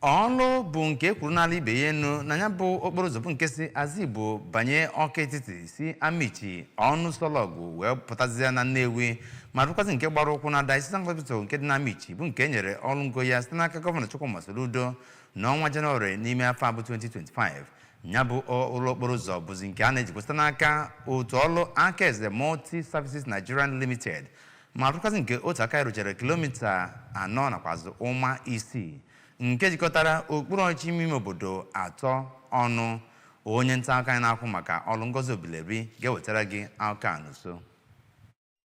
Ọlụ bụ nke kwuru n'ala ibe ya enu na ya bụ okporo ụzọ bụ nke si Azigbo banye Ọka Etiti, si Amichi ọnụ Sọlọgwụ wee pụtazie na Nnewi, ma rụkwazị nke gbara ụkwụ na Diocesan Hospital nke dị na Amichi, bụ nke e nyere ọrụ ngo ya site n'aka Gọvanọ Chukwuma Soludo n'ọnwa Jenụwarị n'ime afọ a bụ 2025. Ya bụ ụlọ okporo ụzọ bụzi nke a na-ejikwa site n'aka otu ọlụ Akaeze Multi Services Nigerian Limited, ma rụkwazị nke otu aka rụchere kilomita 4 nakwazị ụma 6, nke jikọtara okpuru ọchịchị ime ime obodo atọ ọnụ. Onye nta akụkọ anyị na-akwụ maka ọlụ, Ngozi Obileri, ga-ewetara gị akụkọ a n'uso.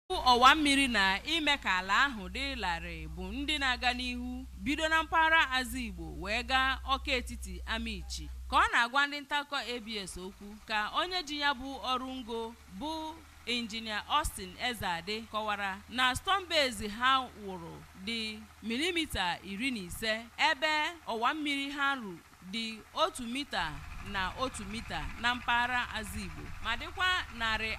Ọwa mmiri na ime ka ala ahụ dị larịị bụ ndị na-aga n'ihu bido na mpaghara Azigbo wee gaa Ọka Etiti Amichi. Ka ọ na-agwa ndị ntaakụkọ ABS okwu, ka onye ji ya bụ ọrụ ngo bụ Injinia Austin Ezeadị kọwara na stone base ha wụrụ dị milimita 15, ebe ọwa mmiri ha rụ dị 1 mita na 1 mita na mpaghara Azigbo, ma dịkwa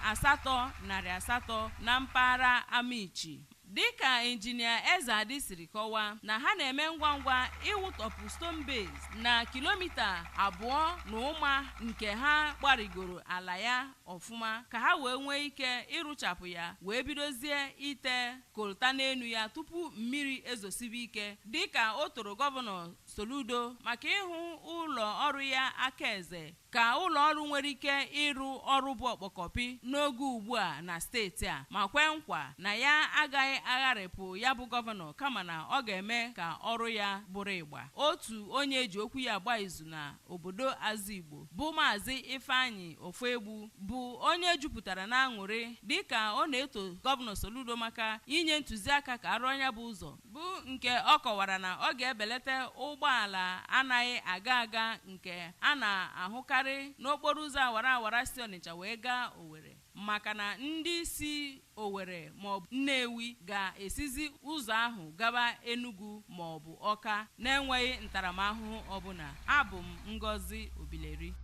800 800 na mpaghara Amichi. Dịka Injinia Ezeadị siri kọwaa, na ha na-eme ngwa ngwa ịwụtọpụ stone base na kilomita 2 na ụma nke ha gbarigoro ala ya ọfụma, ka ha wee nwee ike ịrụchapụ ya wee bidozie ite kolta n'elu ya tupu mmiri ezosibe ike. Dịka o toro Gọvanọ Soludo maka ịhụ ụlọ ọrụ ya Akaeze ka ụlọ ọrụ nwere ike ịrụ ọrụ bụ ọkpọkọpị n'oge ugbu a na steeti a, ma kwee nkwa na ya agaghị agharịpụ ya bụ gọvanọ, kama na ọ ga-eme ka ọrụ ya bụrụ ịgba. Otu onye eji okwu ya agba izu na obodo Azigbo bụ Maazị Ifeanyị Ofegbu, bụ onye jupụtara na aṅụrị dịka ọ na-eto Gọvanọ Soludo maka inye ntụziaka ka arụ ya bụ ụzọ, bụ nke ọ kọwara na ọ ga-ebelata ụgbọala anaghị aga aga nke a na-ahụkarị n'okporo ụzọ awara awara si Ọnịcha wee gaa Owerri, maka na ndị si Owerri maọbụ Nnewi ga-esizi ụzọ ahụ gaba Enugu maọbụ Ọka na-enweghị ntaramahụhụ ọbụla. Abụ m Ngozi Obileri.